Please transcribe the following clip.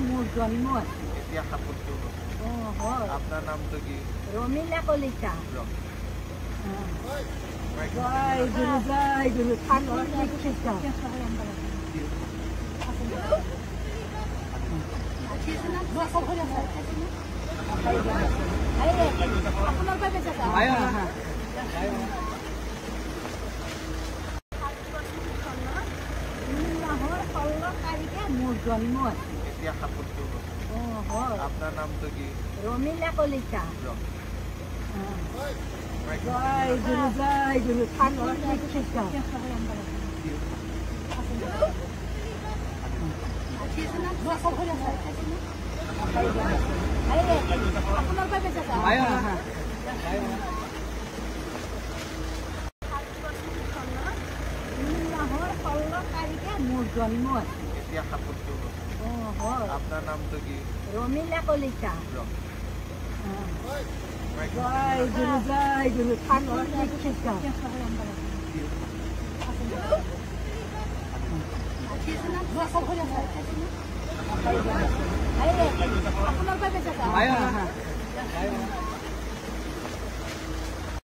মোৰ জন্ম আছিল। এতিয়া 77 বছৰ। অঁ, হয়। আপোনাৰ নামটো কি? ৰমিলা কলিতা। জয় গুৰু, জয় গুৰু। ঠাকুৰ দীক্ষিত। মাহৰ 16 তাৰিখে মোৰ জন্ম আছিল। এতিয়া 77 বছৰ। অঁ, হয়। আপোনাৰ নামটো কি? ৰমিলা কলিতা। জয় গুৰু, জয় গুৰু। ঠাকুৰ দীক্ষিত। মাহৰ 16 তাৰিখে মোৰ জন্ম আছিল। এতিয়া 77 বছৰ। অঁ, হয়। আপোনাৰ নামটো কি? ৰমিলা কলিতা। জয় গুৰু, জয় গুৰু। ঠাকুৰ দীক্ষিত।